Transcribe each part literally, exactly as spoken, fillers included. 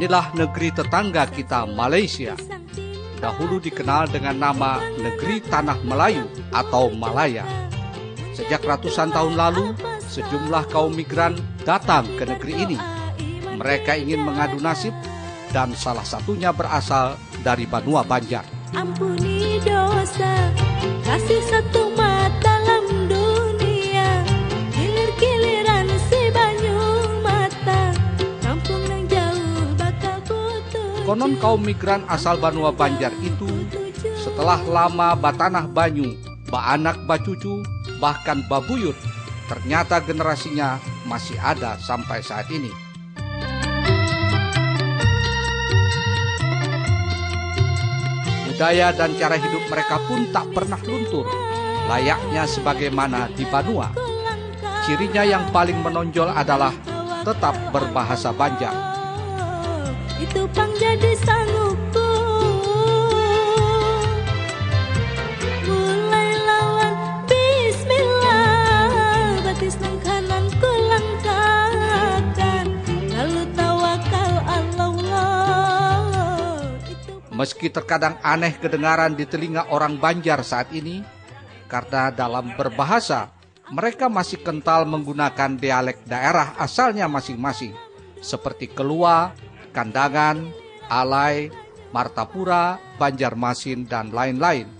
Inilah negeri tetangga kita, Malaysia. Dahulu dikenal dengan nama Negeri Tanah Melayu atau Malaya. Sejak ratusan tahun lalu, sejumlah kaum migran datang ke negeri ini. Mereka ingin mengadu nasib dan salah satunya berasal dari Banua Banjar. Ampuni dosa, kasih satu mata dalam dunia, gilir-giliran si banyu mata, kampung yang jauh bakal putus. Konon kaum migran asal Banua Banjar itu setelah lama batanah banyu, baanak bacucu, bahkan babuyut, ternyata generasinya masih ada sampai saat ini. Budaya dan cara hidup mereka pun tak pernah luntur, layaknya sebagaimana di Banua. Cirinya yang paling menonjol adalah tetap berbahasa Banjar. Itu pang jadi sangguku. Mulai lawan bismillah, batis nang kanan ku langkahkan, lalu tawakal Allah. Itu Meski terkadang aneh kedengaran di telinga orang Banjar saat ini, karena dalam berbahasa, mereka masih kental menggunakan dialek daerah asalnya masing-masing, seperti Kelua, Kandangan, Alai, Martapura, Banjarmasin, dan lain-lain.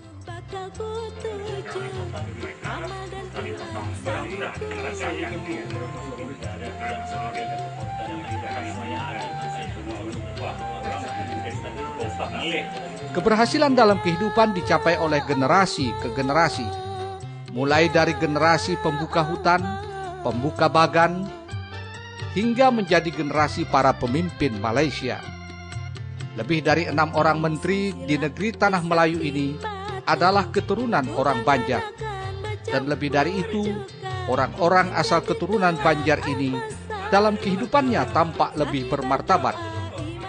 Keberhasilan dalam kehidupan dicapai oleh generasi ke generasi, mulai dari generasi pembuka hutan, pembuka bagan, hingga menjadi generasi para pemimpin Malaysia. Lebih dari enam orang menteri di negeri Tanah Melayu ini adalah keturunan orang Banjar. Dan lebih dari itu, orang-orang asal keturunan Banjar ini dalam kehidupannya tampak lebih bermartabat.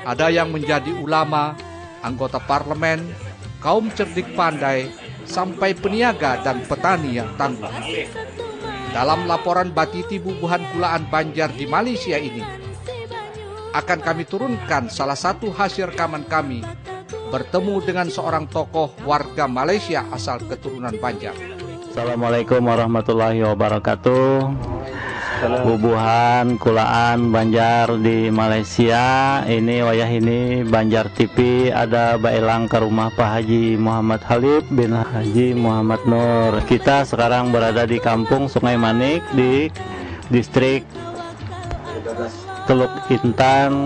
Ada yang menjadi ulama, anggota parlemen, kaum cerdik pandai, sampai peniaga dan petani yang tangguh. Dalam laporan Batiti Bubuhan Kulaan Banjar di Malaysia ini, akan kami turunkan salah satu hasil rekaman kami bertemu dengan seorang tokoh warga Malaysia asal keturunan Banjar. Assalamualaikum warahmatullahi wabarakatuh. Bubuhan Kulaan Banjar di Malaysia. Ini wayah ini Banjar T V ada baelang ke rumah Pak Haji Muhammad Halib bin Haji Muhammad Nur. Kita sekarang berada di Kampung Sungai Manik di distrik Teluk Intan,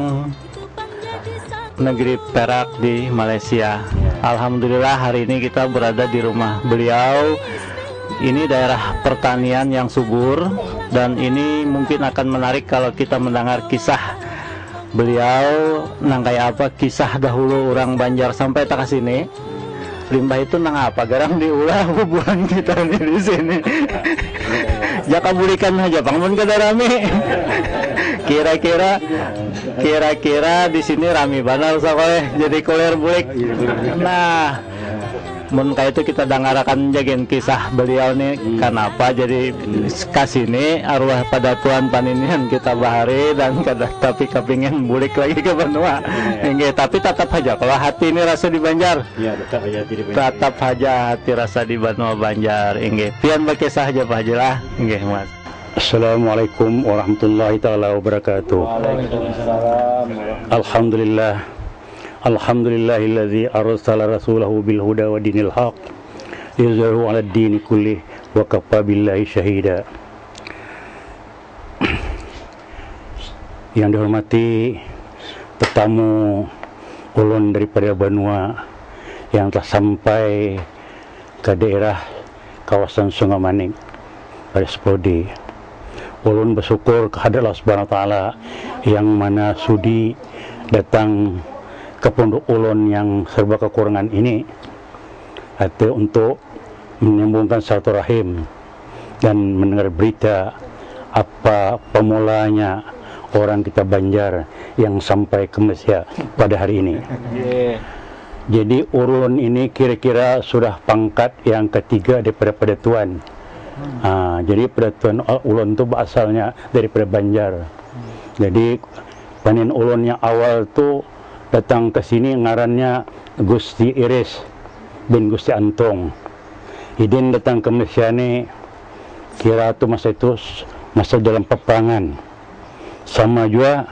negeri Perak di Malaysia. Alhamdulillah, hari ini kita berada di rumah beliau. Ini daerah pertanian yang subur, dan ini mungkin akan menarik kalau kita mendengar kisah beliau, nang kayak apa kisah dahulu orang Banjar sampai tak ke sini. Limbah itu nang apa garang diulah bubuhan kita nih di sini. Jaka bulikan aja pang mun kada rami. Kira-kira, kira-kira di sini rami banar sakoleh jadi kulir bulik. Nah, mun kayak itu kita dangarakan jagin kisah beliau nih, kenapa jadi ke sini arwah pada tuan paninian kita bahari dan kada tapi kepingin bulik lagi ke Banua. Inggih, tapi tetap aja kalau hati ini rasa di Banjar. Ya, tetap aja hati di Banjar. Tetap aja hati rasa di Banua Banjar. Inggih, pian bakisah aja Pak Haji lah. Inggih, Mas. Assalamualaikum warahmatullahi taala wabarakatuh. Waalaikumsalam. Alhamdulillah. Alhamdulillahilladzi arsala rasulahu bil huda wa dinil haq liyuzhirahu ala dini kulli wa kafa billahi syahida. Yang dihormati tetamu ulun daripada Banua yang telah sampai ke daerah kawasan Sungai Manik, Paris Podi. Ulun bersyukur kehadrat Allah Subhanahu Wa Taala yang mana sudi datang ke pondok ulun yang serba kekurangan ini, atau untuk menyambungkan silaturahim dan mendengar berita apa pemulanya orang kita Banjar yang sampai ke Malaysia pada hari ini. Jadi ulun ini kira-kira sudah pangkat yang ketiga daripada pada tuan. Ah, jadi pada tuan, uh, ulun tu asalnya daripada Banjar. Jadi Panin ulun yang awal tu datang ke sini ngarannya Gusti Iris bin Gusti Antung. Hidin datang ke Malaysia ni kira tu masa itu masa dalam peperangan. Sama jua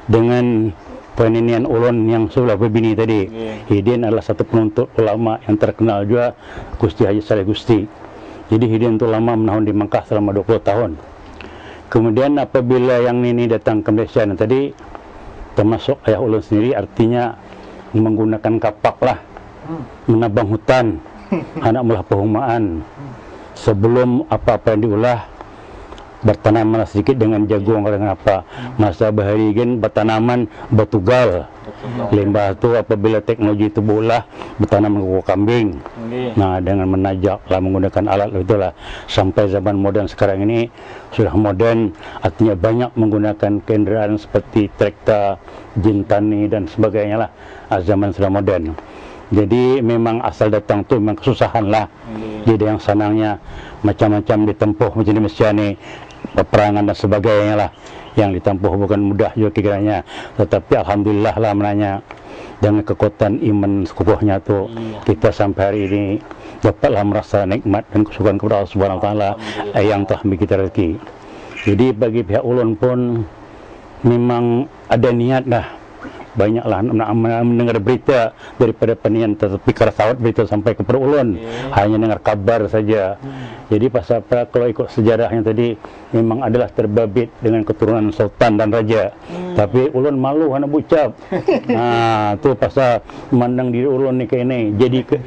dengan paninian ulun yang sudah berbini tadi. Hidin adalah satu penuntut ulama yang terkenal jua, Gusti Haji Saleh Gusti. Jadi hidin tu lama menahun di Mekah selama dua puluh tahun. Kemudian apabila yang nini datang ke Malaysia ni tadi, termasuk ayah ulun sendiri, artinya menggunakan kapak lah, menabang hutan, anak melah pehumaan. Sebelum apa-apa yang diulah, bertanaman sedikit dengan jagung atau dengan apa. Masa bahari gin bertanaman batugal. Limbah tu apabila teknologi tu beulah, bertanam kuku kambing. Nah, dengan menajak lah menggunakan alat itulah. Sampai zaman modern sekarang ini sudah modern, artinya banyak menggunakan kendaraan seperti trekta, jintani dan sebagainya lah. Ah, zaman sudah modern. Jadi memang asal datang tu memang kesusahan lah. Jadi yang sanangnya macam-macam ditempuh macam di Malaysia ni, peperangan dan sebagainya lah. Yang ditempuh bukan mudah juga kiranya. Tetapi alhamdulillah lah menanya dengan kekuatan iman sekukuhnya tu kita sampai hari ini dapatlah merasa nikmat dan kesyukuran kepada Allah Subhanahu Wa Taala yang telah memberi kita rezeki. Jadi bagi pihak ulun pun memang ada niat dah. Banyaklah mendengar berita daripada panian, tetapi kada sawat berita sampai kepada ulun. Hanya dengar kabar saja. Jadi pas apa kalau ikut sejarahnya tadi memang adalah terbabit dengan keturunan sultan dan raja. Tapi ulun malu anak bucap. Nah, tu pasal mandang diri ulun ni kayak ini. Jadi ke,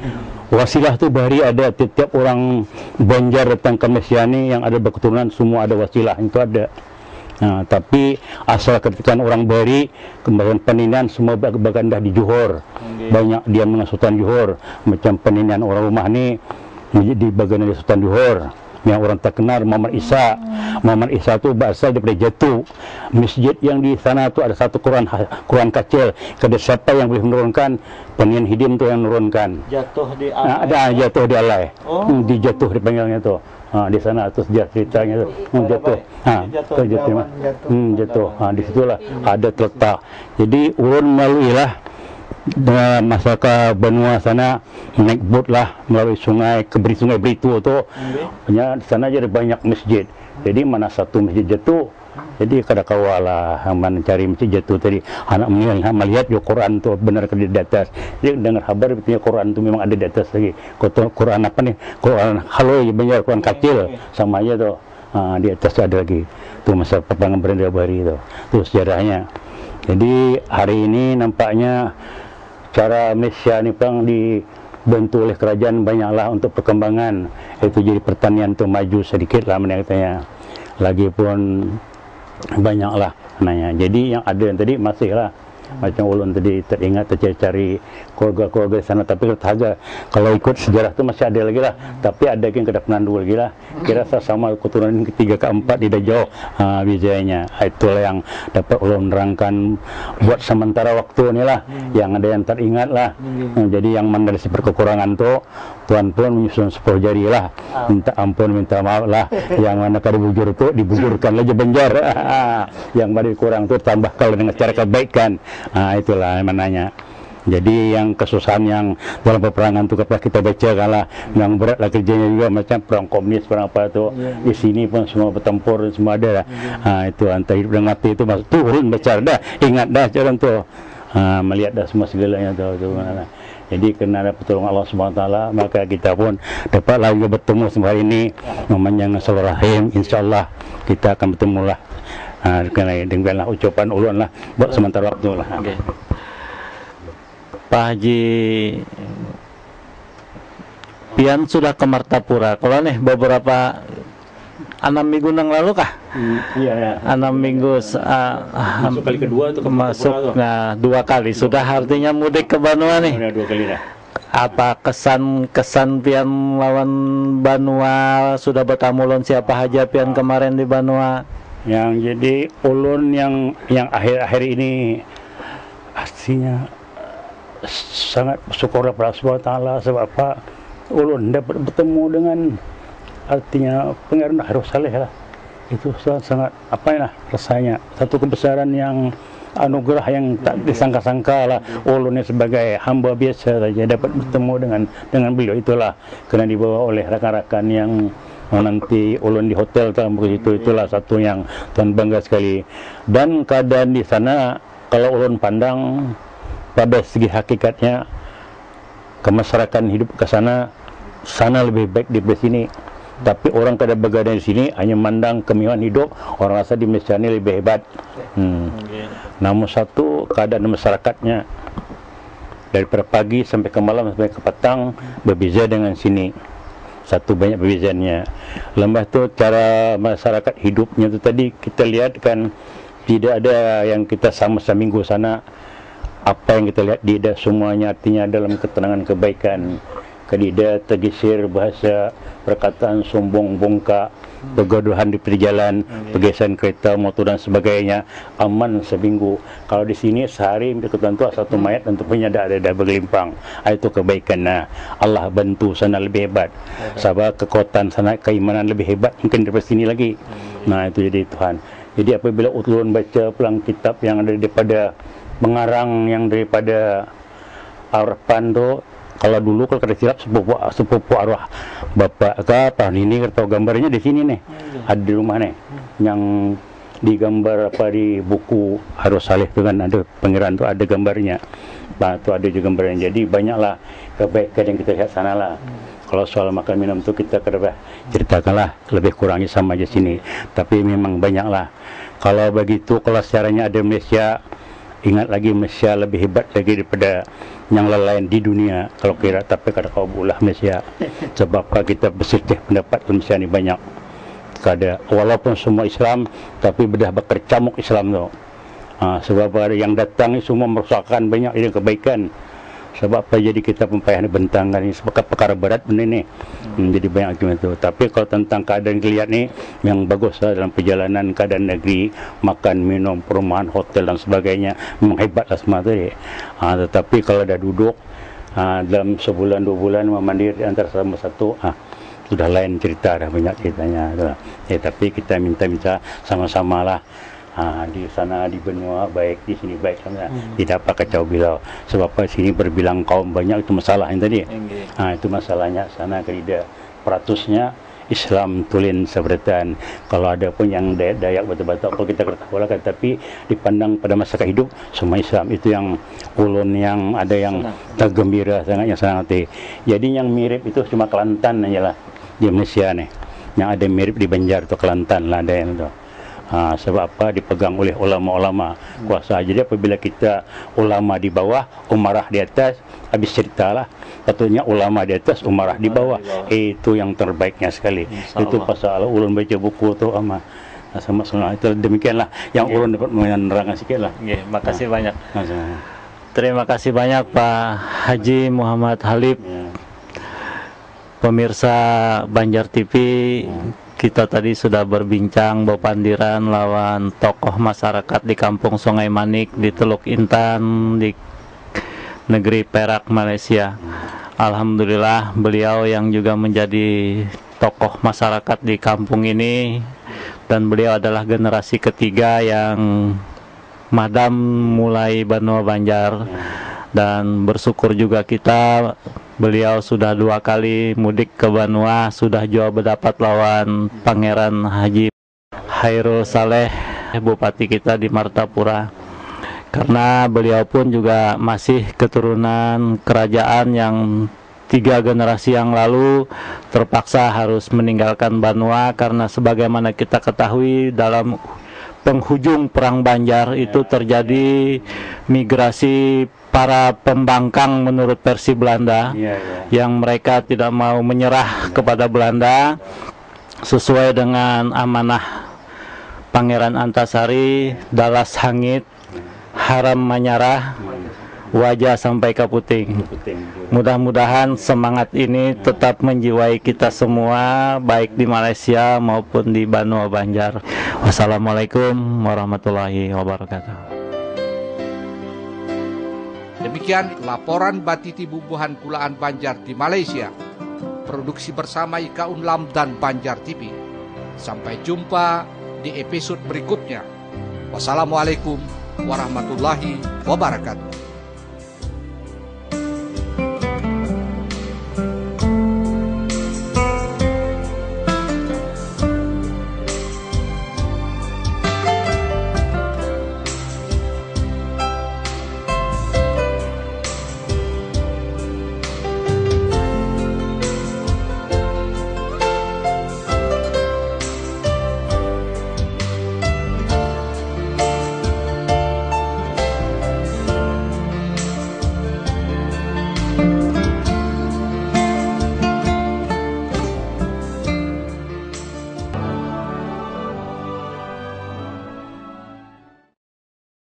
wasilah tu bahari ada tiap-tiap orang Banjar datang ke Malaysia ni yang ada berketurunan semua ada wasilah itu ada. Nah, tapi asal ketika orang bahari kemarin peninian semua bag- bagandah di Johor. Banyak diam dengan Sultan Johor. Macam peninian orang rumah ni di bagandah di Sultan Johor. Yang orang terkenal Muhammad Isa. Muhammad Isa tu berasal daripada Jatu. Masjid yang di sana tu ada satu Quran ha- Quran kacil. Kada siapa yang boleh menurunkan, panian hidin tu yang menurunkan. Jatuh di Nah, ada jatuh di alai. Hmm, di jatuh dipanggilnya tu. Ha, di sana tu sejarah ceritanya tu. Hmm, jatuh. Ha, tu jatuh. Hmm, jatuh. Ha, di situlah ada terletak. Jadi ulun melalui lah da- masa ke Banua sana naik bot lah melalui sungai ke Beri Sungai Beritu tu. Nya di sana jadi banyak masjid. Jadi mana satu masjid jatuh. Jadi kada kawa lah mencari masjid jatuh tadi. Anak melihat, melihat juga Quran tu benar ke di atas. Jadi dengar kabar betulnya Quran tu memang ada di atas lagi. Quran apa nih? Quran haloi banjar Quran kacil sama aja tu. Ha, di atas tu ada lagi. Tu masa perang Belanda bahari tu. Tu sejarahnya. Jadi hari ini nampaknya cara Malaysia ni pang dibantu oleh kerajaan banyaklah untuk perkembangan. Itu jadi pertanian tu maju sedikit lah menurut katanya. Lagi pun banyaklah nanya. Jadi yang ada tadi masih lah. Macam ulun tadi teringat tercari-cari keluarga-keluarga di sana tapi kata saja kalau ikut sejarah tu masih ada lagi lah. Tapi ada yang kada pernah dulu lagi lah. Kira sama keturunan ketiga keempat di Dajau ha, biasanya. Itulah yang dapat ulun nerangkan buat sementara waktu ni lah. Yang ada yang teringat lah. Hmm, jadi yang mana dari sifat kekurangan tu Tuhan pun menyusun sepuluh jari lah. Minta ampun, minta maaf lah. Yang mana kada bujur tu dibujurkan lah je banjar. Yang mana kurang tu tambahkan dengan cara kebaikan. Ha, itulah mananya. Jadi yang kesusahan yang dalam peperangan tu apa kita baca kalah yang berat lah kerjanya juga macam perang komunis perang apa tu di sini pun semua bertempur semua ada lah. Ha, itu antara hidup dan mati itu maksud tu ulun baca dah ingat dah orang tu ha, melihat dah semua segalanya tu, tu mana lah. Jadi kena ada pertolongan Allah Subhanahu Wa Taala maka kita pun dapat lagi bertemu semua hari ini memanjang silaturahim insyaallah kita akan bertemu lah. Ha, kena demikianlah ucapan ulun lah buat sementara waktu lah. Okay. Pak Haji, pian sudah ke Martapura. Kalau nih beberapa enam minggu nang lalu kah? Hmm, iya, ya. Enam minggu uh, masuk kali kedua tuh ke masuk Martapura tuh. Nah dua kali sudah artinya mudik ke Banua nih. Udah dua kali dah. Apa kesan kesan pian lawan Banua sudah bertamu lawan siapa aja pian kemarin di Banua? Yang jadi ulun yang yang akhir-akhir ini pastinya sangat bersyukur kepada Allah Subhanahu Wa Taala sebab apa ulun dapat bertemu dengan artinya Pangeran Harus Saleh lah itu sangat, sangat apa ya lah rasanya satu kebesaran yang anugerah yang tak disangka-sangka lah. Ulun ni sebagai hamba biasa saja dapat bertemu dengan dengan beliau itulah, karena dibawa oleh rakan-rakan yang menanti ulun di hotel tu, itu itulah satu yang tuan bangga sekali. Dan keadaan di sana, kalau ulun pandang pada segi hakikatnya, kemasarakan hidup ke sana, sana lebih baik daripada sini. Tapi orang kada begadang di sini, hanya mandang kemewaan hidup, orang rasa di Malaysia ni lebih hebat. Hmm. Nomor satu, keadaan masyarakatnya, daripada pagi sampai ke malam sampai ke petang, berbeza dengan sini. Satu, banyak berbezanya. Lembah tu cara masyarakat hidupnya tu tadi kita lihat kan, tidak ada yang kita sama seminggu sana. Apa yang kita lihat di semuanya artinya dalam ketenangan kebaikan. Kadida tegisir bahasa perkataan sombong bongka, kegaduhan di perjalanan, pergeseran kereta, motor dan sebagainya, aman seminggu. Kalau di sini sehari hampir ketentu satu mayat dan tubuhnya ada ada bergelimpang. Ah, itu kebaikan. Nah, Allah bantu sana lebih hebat. Sabab kekuatan sana keimanan lebih hebat mungkin daripada sini lagi. Nah, itu jadi Tuhan. Jadi apabila ulun baca pulang kitab yang ada daripada pengarang yang daripada Arpan tu, kalau dulu kalau kada silap sepupu sepupu arwah bapak ke apa nini kada tahu gambarnya di sini nih, ada di rumah nih, yang digambar apa di buku Arus Saleh tu kan ada pangeran tu ada gambarnya. Nah, tu ada juga gambarnya. Jadi banyaklah kebaikan yang kita lihat sana lah. Kalau soal makan minum tu kita kada bah ceritakan lah, lebih kurangnya sama aja sini. Tapi memang banyaklah. Kalau begitu, kalau sejarahnya ada Malaysia, ingat lagi Malaysia lebih hebat lagi daripada yang lain di dunia kalau kira, tapi kada kawa beulah Malaysia. Sebab apa kita berselisih pendapat Malaysia ni banyak. Kada, walaupun semua Islam, tapi bedah bakercamuk Islam tu. Ah, sebab ada yang datang ni semua merusakkan banyak ini kebaikan. Sebab apa jadi kita pun payah bentangkan ini sebab perkara berat benda ni. Hmm, jadi banyak macam itu. Tapi kalau tentang keadaan dilihat ni, yang bagus lah dalam perjalanan keadaan negeri, makan, minum, perumahan, hotel dan sebagainya, memang hebat lah semua tadi. Ha, tetapi kalau dah duduk, ha, dalam sebulan dua bulan memandir di antara sama satu, ha, sudah lain cerita dah banyak ceritanya tu lah. Ya, tapi kita minta-minta sama-sama lah. Ha, di sana di benua baik, di sini baik kan. Hmm. Tidak apa kacau bilau. Sebab apa sini berbilang kaum banyak itu masalah yang tadi. Inggih. Ha, itu masalahnya sana kerida peratusnya Islam tulin sabarataan. Kalau ada pun yang Day- Dayak betul-betul kalau kita ketahulah kan, tapi dipandang pada masa hidup semua Islam itu yang ulun yang ada yang tergembira sangat yang senang hati. Jadi yang mirip itu cuma Kelantan aja lah di Malaysia nih. Yang ada mirip di Banjar tu Kelantan lah ada yang tu. Ha, sebab apa dipegang oleh ulama-ulama kuasa. Jadi apabila kita ulama di bawah, umarah di atas, habis cerita lah. Patutnya ulama di atas, umarah di bawah. Itu yang terbaiknya sekali. Itu pasal ulun baca buku tu ama. Nah, sama sama itu demikianlah yang ulun dapat menerangkan sikit lah. Nggih, makasih banyak. Nah, sama. Terima kasih banyak Pak Haji Muhammad Halip. Ya. Pemirsa Banjar T V, kita tadi sudah berbincang bepandiran lawan tokoh masyarakat di Kampung Sungai Manik di Teluk Intan di negeri Perak, Malaysia. Alhamdulillah, beliau yang juga menjadi tokoh masyarakat di kampung ini dan beliau adalah generasi ketiga yang madam mulai banua Banjar. Dan bersyukur juga kita, beliau sudah dua kali mudik ke banua, sudah jua berdapat lawan Pangeran Haji Hairul Saleh, Bupati kita di Martapura. Karena beliau pun juga masih keturunan kerajaan yang tiga generasi yang lalu terpaksa harus meninggalkan banua karena sebagaimana kita ketahui dalam penghujung Perang Banjar itu terjadi migrasi para pembangkang menurut versi Belanda. Iya, iya. Yang mereka tidak mau menyerah kepada Belanda sesuai dengan amanah Pangeran Antasari, Dalas Hangit, Haram Manyarah, Waja Sampai Kaputing. Mudah-mudahan semangat ini tetap menjiwai kita semua, baik di Malaysia maupun di banua Banjar. Wassalamualaikum warahmatullahi wabarakatuh. Demikian laporan Batiti Bubuhan Kulaan Banjar di Malaysia. Produksi bersama Ika Unlam dan Banjar T V. Sampai jumpa di episode berikutnya. Wassalamualaikum warahmatullahi wabarakatuh.